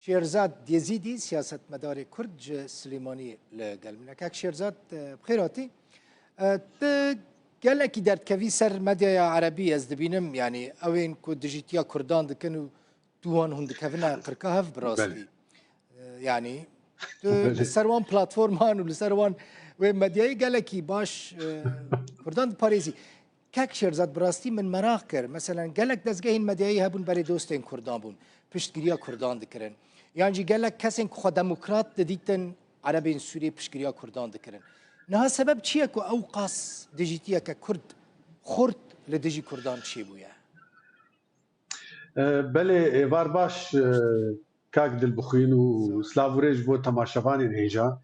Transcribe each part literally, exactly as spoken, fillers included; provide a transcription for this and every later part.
Şêrzad Yezîdî, siyasetmedarê Kurd ji Silêmaniyê li gel min e. Kak Şêrzad, e, bi xêr hatî. E, tu gelekî derdkevî ser medyaya erebî, ez dibînim, yanî ew ên ku dijîtiya Kurdan dikin û tu wan hûn dikevine qirka hev bi rastî. Belê. E, yanî tu Belê. li ser wan platforman û li ser wan wê medyayê gelekî baş, e, Kurdan diparêzî. Kek Şêrzad, bi rastî min meraq kir. Meselen, gelek dezgehên medyayî hebûn berê dostên Kurdan bûn. Piştgiriya Kurdan dikirin. Yan jî gelek kesên ku xwe demokrat didîtin, Erebên Sûriyê piştgiriya Kurdan dikirin. Niha sebeb çi ye ku ew qas dijîtiyeke Kurd xurt li dijî Kurdan çêbûye? E, belê, êvar baş, e, kak Dilbixwîn û Sağ ol. silav û rêz ji bo temaşevanên hêja.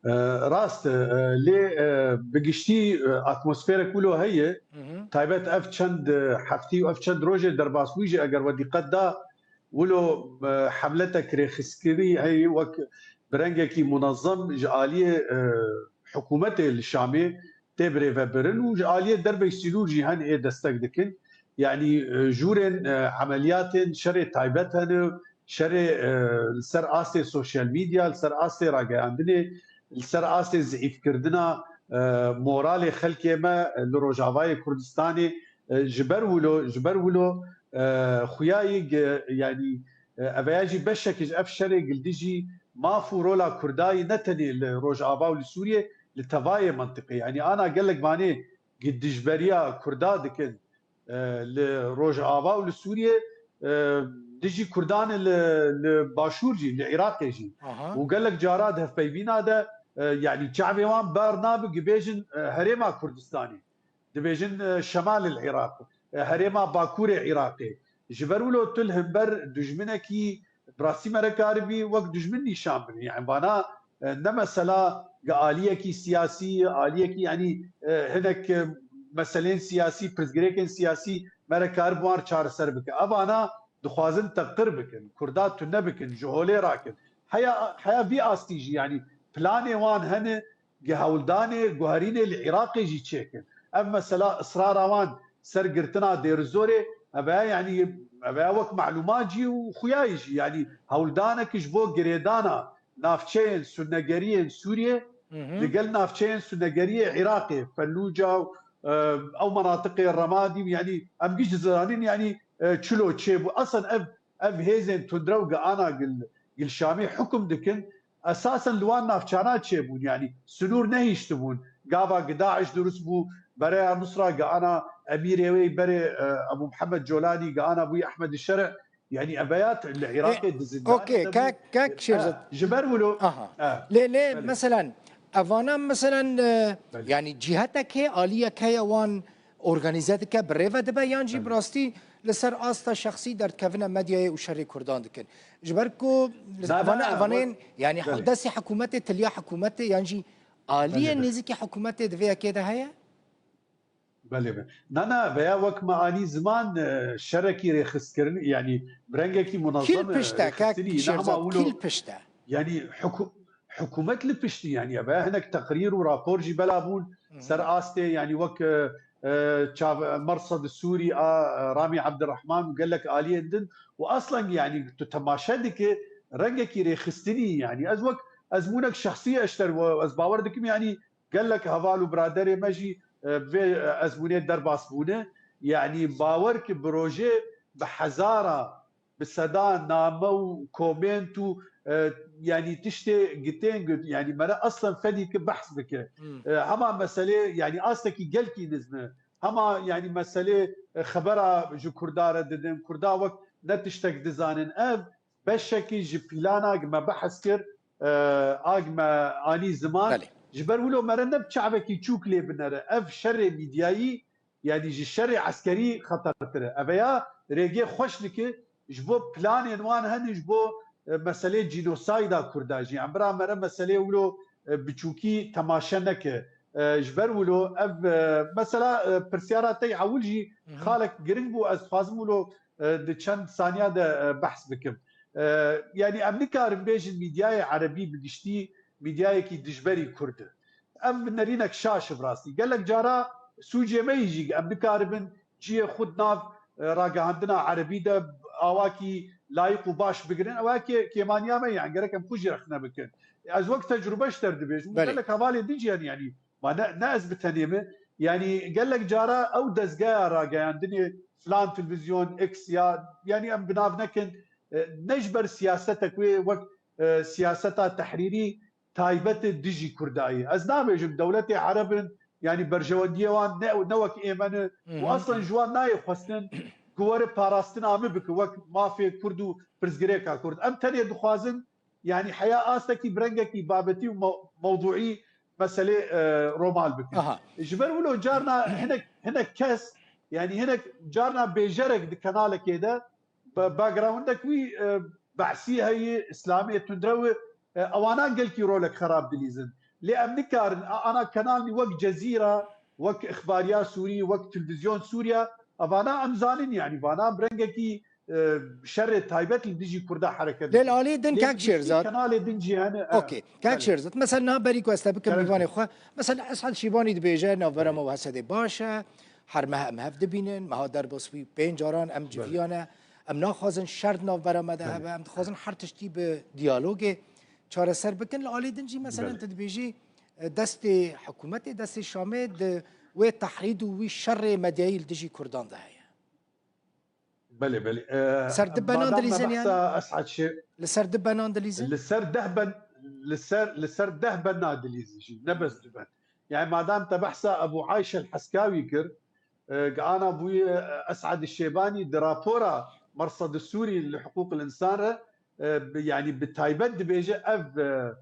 E, rast e, e, lê, e, bi giştî, e, atmosferek wilo heye. Hı hı. Taybet ev çend, e, heftî û ev çend rojê derbasbûyî jî eger we dîqet da, wilo, e, hemletek rêxistkirî heye wek bi rengekî munezem ji aliyê, e, hikûmetê li Şamê tê birêvebirin û ji aliyê derveyî sînor jî hen ê destek dikin. Yanî, e, jûrên, e, emeliyatên şerê taybet hene, şerê, e, li ser astê sosyal medya, li ser astê ragihandinê, li ser astê zîfkirina, e, moralê xelkê me, e, li Rojavayê Kurdistanê, e, ji ber wilo, ji ber wilo, e, xuyayî ge-, yanî, e, eveya jî beşek ji ev şerê gildijî maf û rola Kurdayî ne tenê li Rojava û li Sûriyê, li tevayê mentiqê. Yanî ana gelek vanê gi dijberiya Kurda dikin, e, li Rojava û li Sûriyê, e, dijî Kurdan e li, li Başûr jî, li Iraqê jî. Aha. Û gelek cara di hevpeyvîna de, e, yanî çavê wan ber nabi gibêjin, e, Herêma Kurdistanê. Dibêjin, e, Şemal el Iraq, e, herêma Bakurê Iraqê. Ji ber wilo tu li hember dujminekî bi rastî me re karibî wek dujmin nîşan bidî. Yani vana, e, ne mesela gi aliyekî siyasî, aliyekî, yani, e, hinek, e, meselên siyasî, pirsgirêkên siyasî me re karibû wan çareser bike. Evana dixwazin teqir bikin, Kurda tune bikin, ji holê rakin. Heya, heya vî astî jî, yani planê wan hene, gi hewldanê guherînê li Iraqê jî çêkin. Ev mesela israra wan ser girtina Dêrizorê, ev e, yanî, ev e wek malûmat jî û xuyayî jî, yanî hewldanek ji bo girêdana navçeyên sunnegeriyên Sûriyê Hı hı. li gel navçeyên sunnegeriyê Iraqê, Fellûca, e, ew menatiqê Remadî, yanî em giş dizanin, yanî, e, çilo çêbû. Aslında ev, ev hêzên tundrew gi ana gil, gil Şamê hukum dikin. Esasen li wan navçana çêbûn, yanî sinûr nehiştibûn. Gava gi DAIŞ dirust bû, Bereya Nusra gi ana emîrê wê berê, e, Ebû Mihemed Colanî gi ana bûyî Ehmed Şere. Yanî ev ya li Iraqê di zindanê Okey, de bû. Kek, kek Şêrzad. E, ji ber wilo. Aha. E, Lê, lê, belê. Meselen, evana, meselen, e, Belê. yanî cîhetek heye, aliyek heye wan organîze dike, bi rê ve dibe, yan jî Belê. bi rastî li ser asta şexsî derdikevine medyayê û şerê Kurdan dikin. Ji ber ku li Na, na, evanê, na, evanên, bu- yanî Belê. destê hikûmetê, tiliya hikûmetê, yan jî aliyê Belê, belê. nêzîkî hikûmetê di vê yekê de heye? Belê, belê. Na, na, veya wek me anî ziman, e, şerekî rêxistikirin, yanî bi rengekî munezem, Kîl pişt e, e, kek rêxistinî, ne hema Şêrzad, wilo kîl pişt e? Yanî hiku-, hikûmet li piştî, yanî ev e hinek teqrîr û rapor jî bela bûn Hı hı. ser astê, yanî wek, e, e, çav-, Mersed Sûrî a, e, Ramî Ebdirehman û gelek aliyên din û aslen yanî tu temaşe dike rengekî rêxistinî, yanî ez wek ezmûnek şexsî eşter we, ez bawer dikim yanî gelek heval û biraderê me jî, e, vê, e, ezmûnê derbas bûne. Yanî bawer ki bi rojê bi hezara bi seda name û koment û, e, yanî tiştê gitên got, yanî mere aslen fedî ki behs bike. Hmm. E, hema meselê, yanî astekî gelkî nizme. Hema yanî meselê, e, xebera ji Kurda re didin. Kurda wek ne tiştek dizanin. Ev beşekî ji plana gi me behs kir, e, a gi me anî ziman. Belê. Ji ber wilo mere ne bi çavekî çûk lê binere. Ev şerê mîdyayî Yanî ji şerê eskerî xetertir e. Ev ya rêgê xweş dike ji bo planên wan hene ji bo, e, meselê cînosayda Kurda jî. Em bira mere meselê wilo, e, biçûkî temaşe neke. E, ji ber wilo ev, e, mesela, e, pirsyara te yê ewil jî Hı hı. xalek giring bû. Ez dixwazim wilo, e, di çend saniya de, e, behs bikim. E, yanî em nikarin bêjin mîdyayê erebî bi giştî mîdyayekî dijberî Kurd e. Ev nerînek şaş e bi rastî. Gelek cara sûcê me yî jî em nikaribin cihê xwe di nav, e, ragihandina erebî de awakî, layîq û baş bigirin, ew kê-, kêmaniya me, yani gerek em xwe jî rexne bikin. Ez wek tecrube ji te re dibêjim, Belê. gelek hevalê din jî hene, yani ma ne, ne ez bi tenê me. Yani gelek cara ew dezgeya rageyandinê filan televizyon, X ya, yani em bi nav nekin, e, ne ji ber siyasetek wê wek, e, siyaseta tehrîrî taybet e dijî Kurdayê. Ez nabêjim dewletê Ereb in, yani berjewendiyê wan ne, ne wek ê me ne û Hı hı. aslen ji wan nayê xwestin ku were parastina min bike wek mafê Kurd û pirsgirêka Kurd. Em tenê dixwazin, yani heya astekî bi rengekî babetî û me-, mewduî meselê, e, romal bikin. Aha. Ji ber wilo carna hinek, hinek kes, yani hinek carna bêjerek di kanalekê de, ba-, backgroundek wî, e, behsî heye, îslamê tundrew e, e, ewana gelkî rolek xerab dilîzin. Lê em nikarin, a-, ana kanalî wek Cezîra, wek Îxbariya Sûrî, wek Televîzyon Sûriya, evana em zanin, yani vana bi rengekî, e, şerê taybet li dijî Kurda hereket Lê li alî din Lê kek piştî Şêrzad. kanalê din jî hene, e, Okey. Kek belê. Şêrzad. Mesela niha berî ku ez te bikim Kerem. mîvanê xwe. Mesela Esad Şîbanî dibêje navbera me û Hesedê baş e. Her meh em hev dibînin. Meha derbas bû pênc caran em Belê. civiyane. Em naxwazin şer di navbera me de Belê. hebe. Em dixwazin her tiştî bi diyalogê çareser bikin. Li alî din jî mesela Belê. tu dibêjî, e, destê hikûmetê, destê Şamê di wê tehrîd û wî şerê medyayî li dijî Kurdan de heye. Belê, belê. E, Ser di benan madam dilîzin me yani? behsa Esad Şê-, Li ser di benan dilîzin? Li ser deh ben, li ser, li ser deh bena dilîzin jî, ne bes du ben. Yani madam te behsa Ebû Ayşe el-Heskawî kir, e, gi ana bûye, e, Esad Şêbanî di rapora Mersed Sûrî li Hiqûq el-Însan re, e, bi, yani bi taybet dibêje ev, e,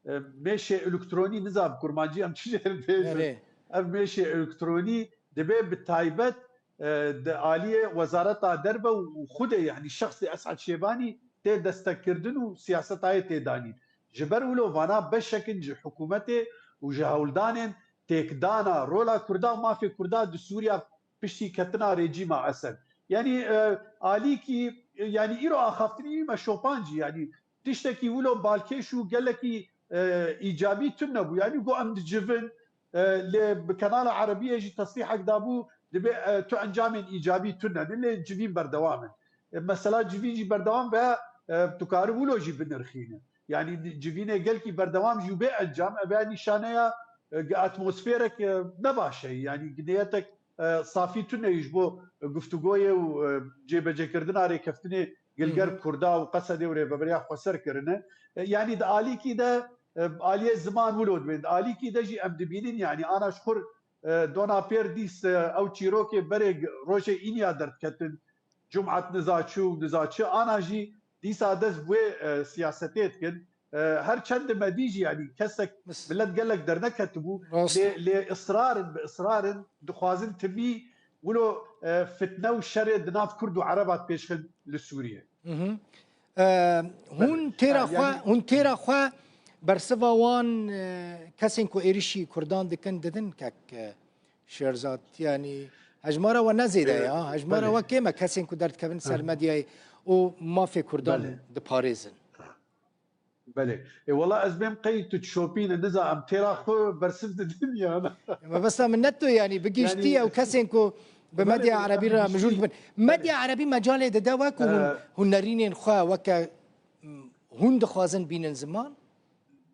e, mêşê elektronî, niza bi kurmancî em çi jê re bêjin. Erê. Ev mêşê elektronî dibe bi taybet, e, di aliyê Wezareta Derve û, û xwedê, yani şexsê Esad Şêbanî tê destekkirdin û siyasetayê tê danîn. Ji ber wilo vana beşek in ji hikûmetê û ji hewldanên têkdana rola Kurda û mafê Kurda di Sûriya piştî ketina rejîma Esed. Yani, e, alîkî, e, yani îro axaftinî me şopancî, yani tiştekî wilo balkêş û gelekî, e, îcabî tune bû. Yani got em dicivin, e, lê bi Kanala Erebiyê jî tesrîhek dabû, dibê, e, tu encamên îcabî tune ne, lê civîn berdewam in. E, mesela civîn jî berdewam be, e, tu kari wilo jî binirxîne. Yani civînê gelkî berdewam jî û bê encam, eve nîşaneya, e, atmosferek, e, ne baş e. Yani niyetek, e, safî tune ji bo guftûgoyê û, e, cêbecêkirina rêkeftinê gilger Hı hı. Kurda û Qesedê û Rêveberiya Xweser kirine. E, yani di alîkî de, e, aliyê ziman wilo dibên. Di alîkî de jî em dibînin, yani ana ji xwe, e, dona pêr dîs, e, ew çîrokê berê g-, rojê Înya derdiketin, Cumat niza çi û niza çi, ana jî dîsa dest bi wê, e, siyasetê dikin. E, her çend me dî jî, yani kesek, Mis- millet gelek derneketibû, Rast. lê, lê israr in, bi israr in, dixwazin timî wilo, e, fitne û şerê di nav Kurd û Ereba pêşxin li Sûriye. Hı hı. E, hûn Belê. têra Ha, xwe, yani hûn têra xwe bersiva wan, e, kesên ku êrişî Kurdan dikin didin kek, e, Şêrzad, yani hejmara we ne zêde Ee, ya, hejmara belê. we kêm e kesên ku derdikevin ser Hı. medyayê û mafê Kurdan Belê. diparêzin. Belê. E, wela ez bêm qey tu dişopîne, niza em têra xwe bersiv didin ya. Mebesta min ne tu, yani bigiştî Yani, ew kesên ku bi Belê, medya belê, erebî em re giştî mijûl dibin. Belê. Medya erebî mecalê dide we ku hûn Ee, hûn nerînên xwe weke, m, hûn dixwazin bînin ziman?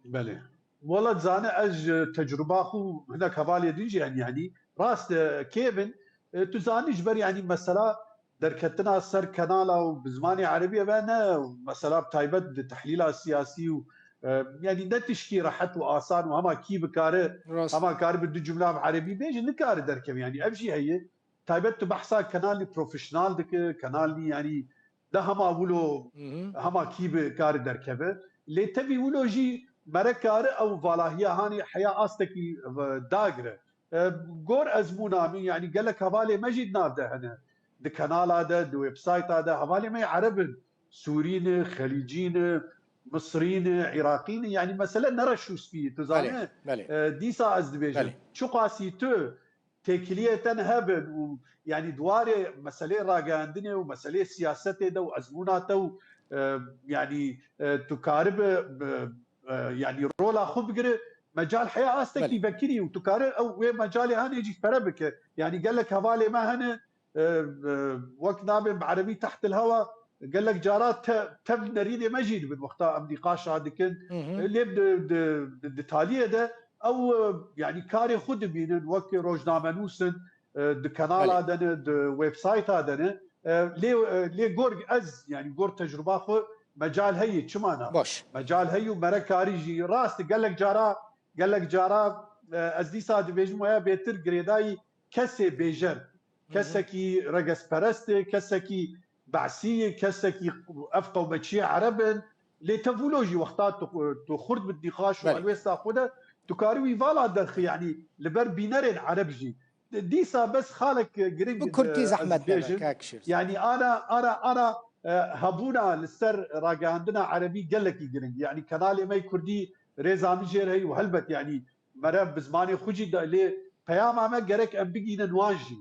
Belê. Wela dizane ez ji tecrûba xwe û hinek hevalê din jî, yani, yani rast, e, kêvin, e, tu zanî ji ber, yani, mesela derketina ser kanala û bi zimanê erebî ve ne, mesela bi taybet di tehlîla siyasî û, e, yani ne tişkî rehet û asan û hema kî bikare, Rast. hema karibe du cumla bi erebî bêje, nikare derkeve, yani ev jî heye. Taybet tu behsa kanalî profesyonel dike, kanalî, yani, de hema wilo, Hı hı. hema kî bi kari derkeve. Lê tevî wilo jî mere kari ew valahiya hanê heya astekî, e, dagire. E, gor ezmûna min, yani gelek hevalê me jî di nav de hene. Di kanala de, di websayta de, hevalê me yê Ereb in, Sûrî ne, Xelîcî ne, Misrî ne, Iraqî ne. Yani mesele ne reş û spî ye. Tu Belê, zanî, belê. e, dîsa ez dibêjim. Belê. Çiqasî tu têkiliyê te hebin û, yani, di warê meselê ragihandinê û meselê siyasetê de û ezmûna te û, e, yani, e, tu karibe, e, e, yani, rola xwe bigire, mecal heya astekî Belê. vekirî û tu kare ew wê mecalê hanê jî pere bike. Yani, gelek hevalê me hene, e, e, wek nabên bi erebî tehtil hewa, Gelek cara te, tev nerînê me jî dibin wexta em nîqaşa dikin. Lê di, di, di, di taliyê de ew, e, yanî karê xwe dibînin wek rojnamenûs in, e, di kanala de ne, di websayta de ne. E, lê, e, lê gor ez, yanî gor tecruba xwe mecal heye, çima na? Baş. Mecal heye û me re karî jî rast e, gelek cara, gelek cara, e, ez dîsa dibêjim waya bêtir girêdayî kesê bêjer, kesekî regezperest e, kesekî Be'sî ye, kesekî ev qewmeçiyê Ereb in. Lê tev wilo jî wexta tu, tu xurt bi nîqaş û Belê. helwêsta xwe de, tu karî wî vala derxî, yanî li ber bînerên Ereb jî. Dîsa bes xalek giring, Bi kurtî e, ez zehmet dibêjim. nebe, kak Şêrza. Yanî ana, ana, ana, e, hebûna li ser ragihandina Erebî gelekî giring. Yanî kanalê me Kurdî rêza min jêr heye û helbet, yanî me re bi zimanê xwe jî de, lê peyama me gerek em bigînin wan jî.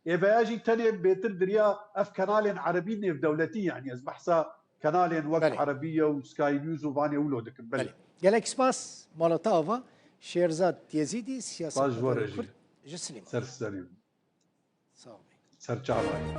Ê veya jî tenê bêtir diriya ev kanalên Erebî nêvdewletî, yanî ez behsa kanalên wek Belê. Erebiye û Sky News û vanê wilo dikim. Belê. Belê. Gelek spas, mala te ava. Şêrza Yezîdî, Spas ji we re siyasetmedarê jî. Kurd ji Silêman. Ser serî. Sağ ol. Ser çavayê.